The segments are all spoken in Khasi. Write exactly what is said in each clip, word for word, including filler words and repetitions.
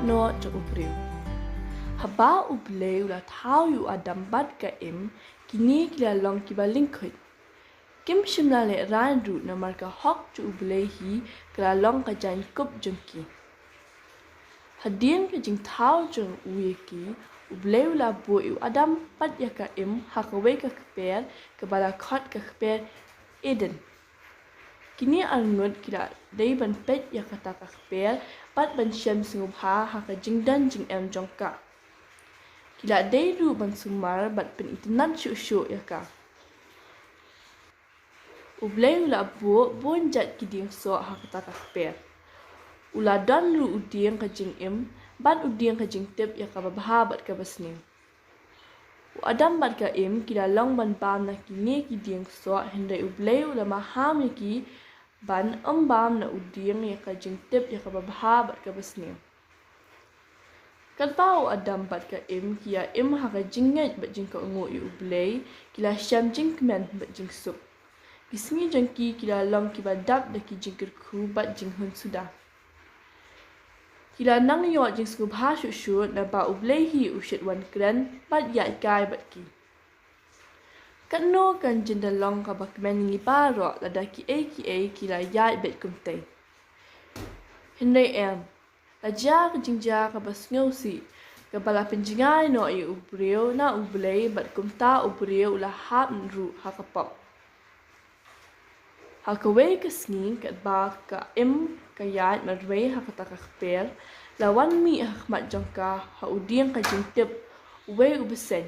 noh jong u briew. Haba U Blei u la thaw ïa u Adam bad ka Im, kine ki la long kiba lyngkhuid. Kim shym la lehraiñ ruh namar ka hok jong U Blei hi ka la long ka jaiñkup jong ki. Hadien ka jingthaw jong u ïa ki, U Blei u la buh ïa u Adam bad ïa ka Im ha kawei ka kper kaba la khot ka kper Eden. Kine arngut ki la dei ban peit ïa kata ka kper bad ban shem sngewbha ha ka jingdon jingem jong ka. Ki la dei ruh ban sumar bad pynitynnad shuh shuh ïa ka. U Blei u la buh bun jait ki dieng soh ha kata ka kper. U la don ruh u dieng ka jingim bad u dieng ka jingtip ïa kaba bha bad kaba sniew. U Adam bad ka Im ki la long ban bam na kine ki dieng soh, hynrei U Blei u la maham ïa ki ban ym bam na u dieng ïa ka jingtip ïa kaba bha bad kaba sniew. Katba u Adam bad ka Im ki ïa im ha ka jingngeit bad jingkohnguh ïa U Blei, ki la shem jingkmen bad jingsuk. Ki sngi jong ki ki la long kiba dap da ki jingkyrkhu bad jinghun suda. Ki la nang ïoh jingsngewbha shuh shuh naba U Blei hi u shait wan kren bad ïaid kai bad ki. Katno kan jin da long kaba kmen ïa ngi baroh lada kiei kiei ki la ïaid beit kumtei. Hynrei em, la jia ka jingjia kaba sngewsih, kaba la pynjngai noh ïa u briew na U Blei bad kumta u briew u la hap ruh ha ka pop. Ha kawei ka sngi katba ka Im ka ïaid marwei ha kata ka kper, la wan mih ha khmat jong ka ha u dieng ka jingtip uwei u bseiñ.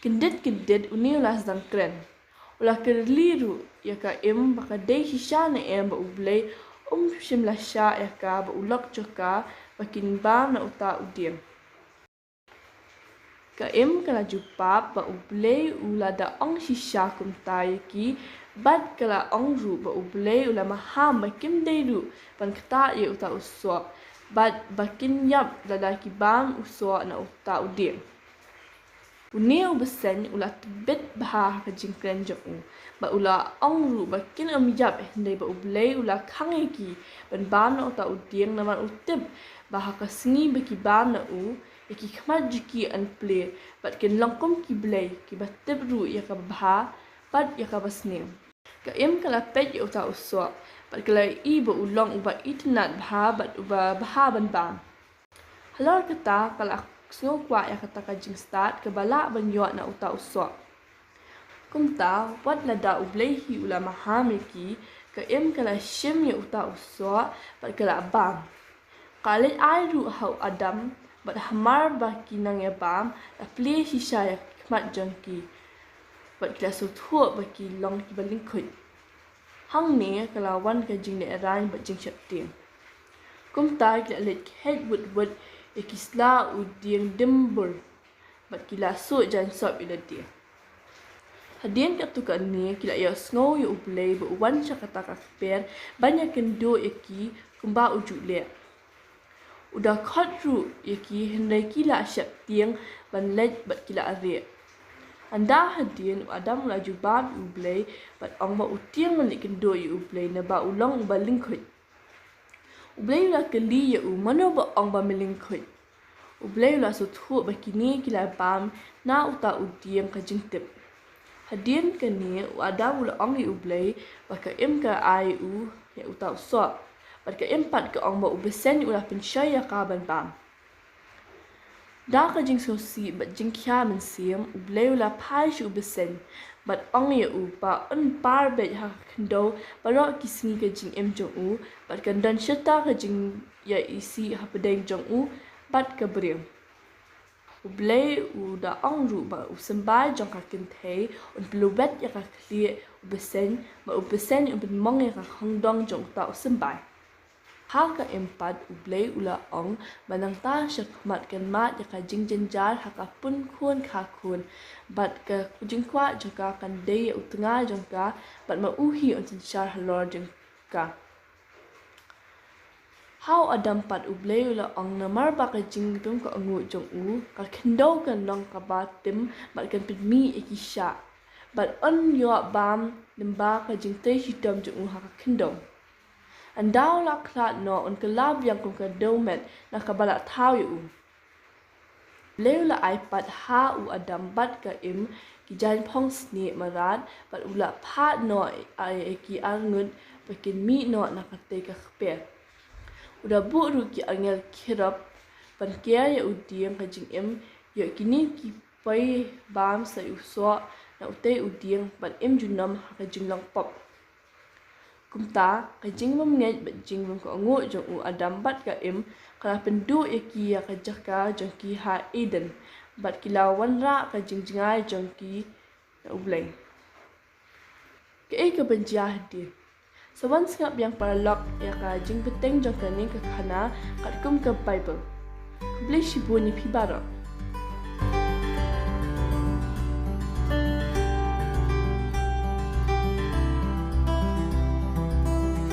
Kyndit kyndit une u la sdang kren. U la kyrli ruh ïa ka Im ba ka dei shisha ne em ba U Blei um shym la shah ïa ka bad u lok jong ka ba kin bam na uta u dieng. Ka Im ka la jubab ba U Blei u la da ong shisha kumta ïa ki, bad ka la ong ruh ba U Blei u la maham ba kim dei ruh ban ktah ïa uta u soh, bad ba kin ïap lada ki bam u soh na uta u dieng. Une u bseiñ u la tbit bha ha ka jingkren jong u, bad u la ong ruh ba kin ym ïap, hynrei ba U Blei u la khang ïa ki ban bam na uta u dieng namar u tip ba ha ka sngi ba ki bam na u, ïa ki khmat jong ki yn plie bad kin long kum ki blei kiba tip ruh ïa kaba bha bad ïa kaba sniew. Ka Im ka la peit ïa uta u soh bad ka la ïohi ba u long uba itynnad bha bad uba bha ban bam. Halor kata ka la sngewkwah ïa kata ka jingstad kaba lah ban ïoh na uta u soh. Kumta, wat lada U Blei hi u la maham ïa ki, ka Im ka la shim ïa uta u soh bad ka la bam. Ka leit ai ruh ha u Adam, bad hamar ba ki nang ïa bam, la plie shisha ïa ki khmat jong ki, bad ki la sngewthuh ba ki long kiba lyngkhuid. Hangne ka la wan ka jinglehrain bad jingsheptieng. Kumta ki la leit kheit wut wut ïa ki sla u dieng dimbur, bad ki la suh jaiñ sop ïa lade. Hadien katto katne ki la ïohsngew ïa U Blei ba u wan sha kata ka kper ban ïakynduh ïa ki kumba u ju leh. U da khot ruh ïa ki hynrei ki la sheptieng ban leit bad ki la rieh. Ynda hadien u Adam u la jubab ïa U Blei bad ong ba u tieng ban leit kynduh ïa U Blei naba u long uba lyngkhuid. U Blei u la kylli ïa u, mano ba ong ba me lyngkhuid? U Blei u la sngewthuh ba kine ki la bam na uta u dieng ka jingtip. Hadien kane u Adam u la ong ïa U Blei ba ka Im ka ai u ïa uta u soh, bad ka Im pat ka ong ba u bseiñ u la pynshoi ïa ka ban bam. Da ka jingsngewsih bad jingkhia mynsiem, U Blei u la phai sha u bseiñ bad ong ïa u ba un par beit ha ka khyndew baroh ki sngi ka jingim jong u, bad kan don shata ka jingïaisih hapdeng jong u bad ka briew. U Blei u da ong ruh ba u symbai jong ka kynthei un pynlwet ïa ka khlieh u bseiñ, bad u bseiñ un pynmong ïa ka khongdong jong uta u symbai. Ha ka Im pat U Blei u la ong ba nangta shakhmat kan mad ïa ka jingjynjar ha ka pun khun kha khun, bad ka jingkwah jong ka kan dei ïa u tnga jong ka, bad ma u hi un synshar halor jong ka. Ha u Adam pat U Blei u la ong, namar ba ka jingdum ka nguh jong u, ka khyndew kan long kaba tim bad kan pynmih ïa ki shah, bad un ïoh bam lyngba ka jingtrei shitom jong u ha ka khyndew. Ynda u la khlad noh, un kylla biang kum ka dewmet na kaba la thaw ïa u. Blei u la ai pat ha u Adam bad ka Im ki jaiñphong snieh mrad, bad u la phah noh ïa ki arngut ba kin mih noh na katei ka kper. U da buh ruh ki angel cherub ban ker ïa u dieng ka jingim, ïoh kine ki poi bam sa ïa u soh na utei u dieng ban im junom ha ka jinglong pop. Kumta, ka jingbymngeit bad jingbymkohnguh jong u Adam bad ka Im ka la pynduh ïa ki ïa ka jaka jong ki ha Eden, bad ki la wanrah ka jingjngai jong ki na U Blei. Kaei kaban jia hadien? Sa wan sngap biang paralok ïa ka jingbteng jong kane ka khana katkum ka Baibl. Khublei shibun ïa phi baroh.